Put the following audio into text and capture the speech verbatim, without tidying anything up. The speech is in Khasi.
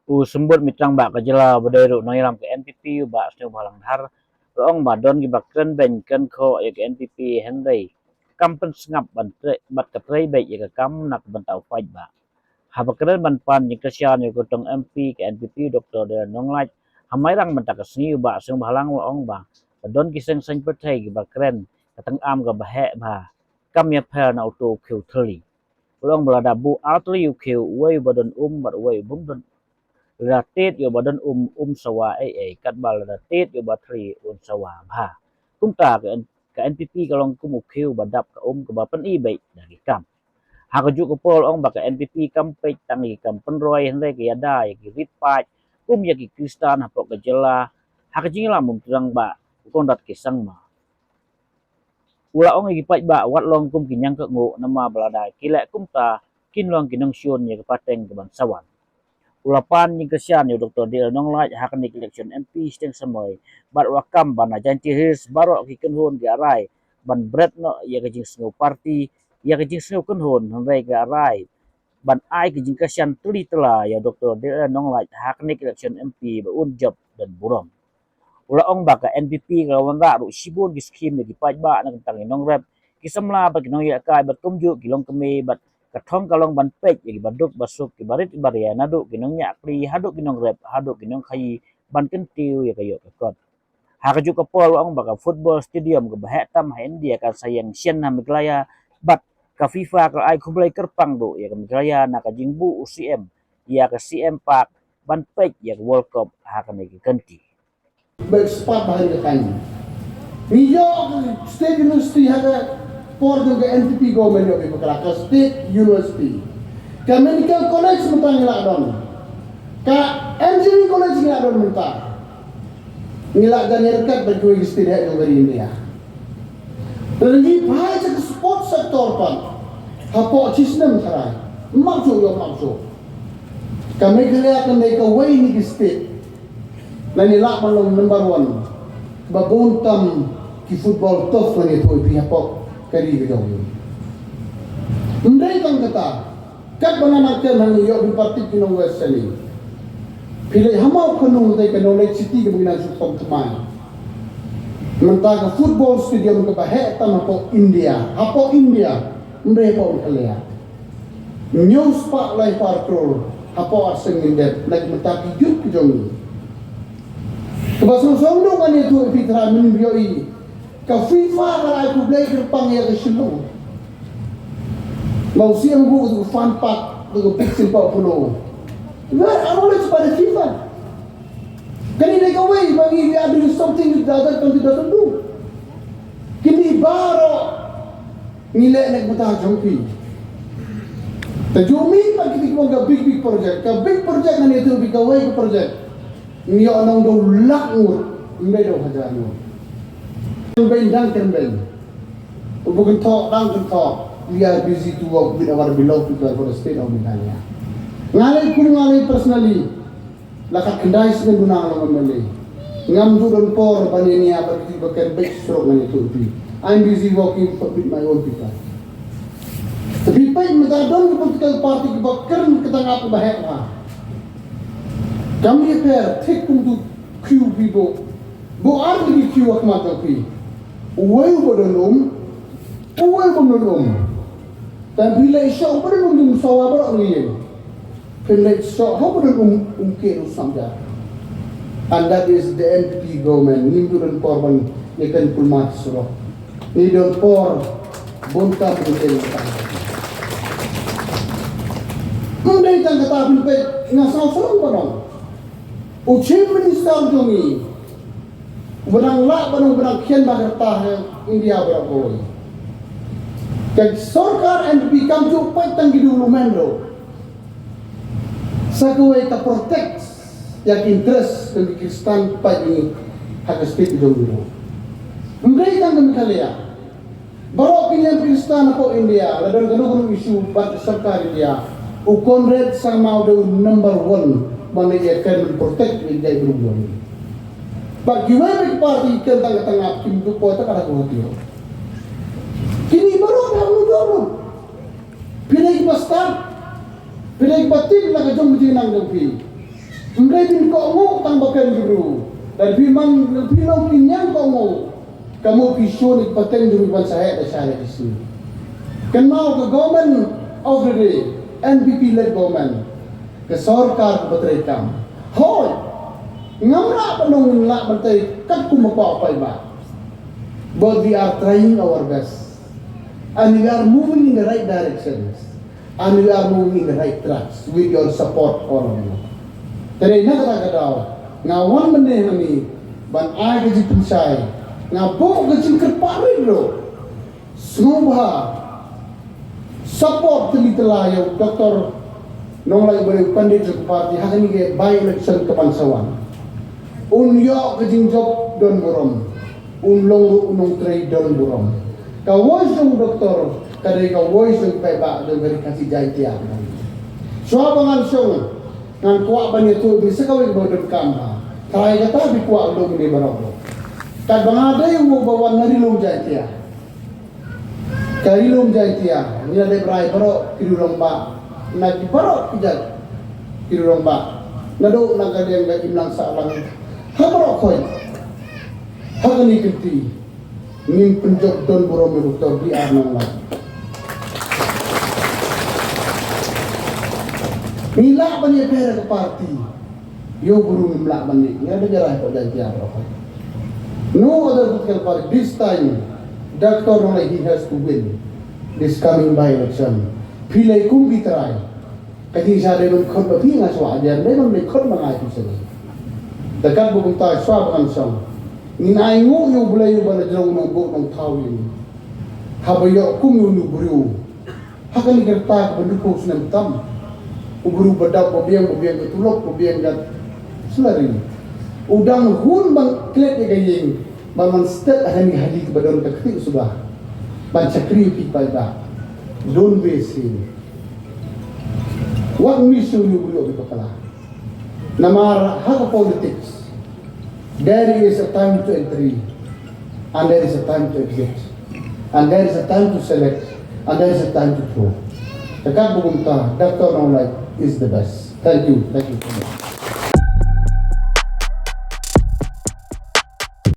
U Symbud Mitrang Bah ka jylla, ba dei ruh nongïalam ka N P P, u Bah Sniawbhalang Dhar, u la ong ba don kiba kren beiñ kren khoh ïa ka N P P, hynrei kam pynsngap ban trei, bad ka trei beit ïa ka kam na ka bynta u paidbah. Haba kren ban pan jingkyrshan ïa u kyrtong M P ka N P P, Doktor D L Nonglait, ha Mairang mynta ka sngi, u Bah Sniawbhalang u la ong ba ka don ki seng saiñ pyrthei kiba kren ka tyngam kaba heh bha, kam ïapher na uto u khiew thylli. U la ong ba lada buh ar tylli u khiew, uwei uba don um bad uwei u bym don, lada tied ïa uba don um, um sawa ei ei, katba lada tied ïa uba thylli, un sawa bha. Kumta ka N-, ka N P P ka long kum u khiew ba dap ka um, kaba pyni beit da ki kam. Ha kajuh ka por u la ong ba ka N P P kam peit tang ïa ki kam pynroi, hynrei ka ïada ïa ki rit paid kum ïa ki Khristan hapoh ka jylla, ha ka jingïalam u Mitrang Bah u Conrad K Sangma. U la ong ïa ki paidbah wat long kum ki ñiangkyrnguh, namar ba lada ki leh kumta, kin long ki nongshun ïa ka pateng kaban sa wan. U la pan jingkyrshan ïa u Doktor D L Nonglait ha kane ka election M P shiteng samoi, bad u la kam ba na Jaintia Hills baroh ki kynhun ki la rai ban bret noh ïa ka jingsngew party, ïa ka jingsngew kynhun, hynrei ki la rai ban ai ka jingkyrshan tylli tylla ïa u Doktor D L Nonglait ha kane ka election M P ba un jop don burom. U la ong ba ka N P P ka la wanrah ruh shibun ki skhim ïa ki paidbah, na ka bynta ki nongrep, ki samla bad ki nongïalehkai, bad kumjuh ki longkmie, bad ka thong ka long ban peit ïa kiba duk ba suk, kiba rit kiba ria, naduh ki nongñiah kli haduh ki nongrep, haduh ki nongkhaïi, ban kyntiew ïa ka ïoh ka kot. Ha kajuh ka por u la ong ba ka football stadium kaba heh tam ha India kan sa ïeng shen ha Meghalaya, bad ka FIFA ka la ai khublei kyrpang ruh ïa ka Meghalaya na ka jingbuh u C M ïa ka C M Park ban peit ïa ka World Cup ha kane ka kynti. Ba expert ba ha ka kaiñ. Ngi ïoh ka State University ha ka por jong ka N P P government, ïoh ka, ka State University. Ka Medical College mynta ngi la don. Ka Engineering College ngi la don mynta. Ngi la jan ïa ka ba kiwei ki state ha jong ka ri India. Lada ngi phai sha ka sports sector pat, hapoh shi snem tharai, map shuh ïoh map shuh. Ka Meghalaya kan dei kawei na ki state, lane lah ban long number one, ba bun tam ki football turf, lane, ïathuh ïa phi, hapoh ka ri ka jong ngi. Ym dei tang kata, katba nga nang kren hangne, ïoh phi, parti ki nong West Seni, phi leit ha Mawkynrew, dei ka knowledge city kaba ngi nang shu kham thymmai. Mynta ka football stadium kaba heh tam hapoh India, hapoh India, ym dei hapoh Meghalaya. Hynñiew spah lai phew klur hapoh ar sien ngin dep, na ka bynta ki youth ki jong ngi. Kaba song song ruh ngan ïathuh ïa phi, trai, mynnin phi ïohi, ka FIFA ka la ai khublei kyrpang ïa ka Shillong. Ba u C M buh ka fun park, ka big, simple Polo. Well acknowledged by the FIFA. Kane dei kawei ba ngi, we are doing something which the other country doesn't do. Kine baroh ngi leh na ka bynta jong phi. Te ju mih pat kita kiba ong ka big big project. Ka big project ngan ïathuh ïa phi kawei ka project. Ngi ïoh nong da u lak ngut, ym dei da u hajar ngut. Kynbeiñ dang kynbeiñ. U ba kynthoh dang kynthoh. We are busy to work with our beloved people for the state of Meghalaya. Nga lei kum nga lei personally, la khatkhyndai snem duna nga long M L A. Ngam ju don por ban ïania bad kito kiba kren beit surok, ngan ïathuh ïa phi. I'm busy working for, with my own people. Te phi peit mynta don ki political party kiba kren ka tnga kaba heh bha. Kam ïapher, thik kum uto u khiew phi buh. Buh ar tylli ki khiew ha khmat jong phi. Uwei uba don um, uwei uba ym don um. Tang phi leit shoh uba don um, um sawa baroh ngi ïeng. Phin leit shoh ha uba don um, um kiew, um samja. And that is the N P P government. Ngim ju don por ban ïakren kulmar surok. Ngi don por bun kam ban ïakren. Ym dei tang kata, phin peit, nga sngew sngewsarong ban ong, u Chief Minister jong ngi uba dang lah ban ong, uba dang khian bha ka rta ha India baroh kawei. Ka sorkar N P P kam ju peit tang ki duh lumen ruh. Sa kawei ka protect ïa ki interest jong ki Khristan paid ngi ha ka state jong ngi ruh. Ym dei tang ka Meghalaya. Baroh ki niam Khristan hapoh India, la don kano kano issue bad ka sorkar India, u Conrad Sangma u dei u number one ban leit ïakren, ban protect ïa ki jaitbynriew jong ngi. Bad kiwei pat ki party ki kren tang ka tnga, kim ju poi tang ka da ka hati ruh. Kine baroh ka Kat phi dei ba tip la ka jong ka jingnang jong phi. Ym dei phin kohnguh tang ba kren ki briew. Lada phi man, lada phi long ki niang kohnguh, ka mut phi shun ïa ki pateng jong phi ban shah heh da shah heh ki sngi. Kynmaw ka government of the day, N P P led government, ka sorkar kaba treikam. Hooid, ngam lah ban ong ngin lah ban trei katkum u paidbah. But we are trying our best. And we are moving in the right directions. And we are moving in the right tracks with your support, all of you. Te na kata ka daw, nga wan mynne hangne ban ai ka jingpynshai, nga buh ka jingkyrpad rit ruh. Sngewbha support tylli tylla ïa u Doctor Nonglait Bynriew, candidate ka party, ha kane ka by-election kaban sa wan. Un ïoh ka jingjop don burom. Un long ruh u nongtrei don burom. Ka voice jong u doktor ka dei ka voice jong ki paidbah jong ka Ri Khasi Jaiñtia. Shuwa ba ngan shong, ngan kwah ban ïathuh ïa phi sa kawei kaba donkam ha. Trai kata phi kwah lum ne baroh. Katba nga dei uba wan na Ri Lum Jaiñtia. Ka Ri Lum Jaiñtia, ngi la dep rai baroh ki riew rangbah, na ki baroh ki jait ki riew rangbah. Naduh na ka liang ka imlang sahlang, ha baroh khoit. Ha kane ka kynti ngin pynjop don burom ïa u Doctor B R Nonglait. Ngi lah ban ïapher ka party. Ïa u briew ngim lah ban leh, ngi la dep rai hapoh Jaiñtia baroh. No other political party, this time Doctor Nonglait, he has to win this coming by-election. Phi leh kum phi trai. Ka jingshisha dei ban khot ba phi, nga shu ïa dei ban leh khot ba nga ïa phi sha. Da katba kumta shuwa ba ngan shong, ngin ainguh ïa U Blei uba la jrong nongbuh nongthaw ïa ngi. Haba ïoh kum ïa u briew ha kane ka rta kaba duphew snem tam. U briew ba dap ba biang, ba biang ka tulop, ba biang ka salary. U dang hun ban klet ïa ka ïing ban wan stet ha kane ka hali kaba don ka kti suba ban shakri ïa ki paidbah. Don't waste him. Wat miss ïa u briew, ïa ka pala. Namar ha ka politics, there is a time to entry, and there is a time to exit, and there is a time to select, and there is a time to throw. Te katba kumta, Doctor Nonglait is the best. Thank you. Thank you so much.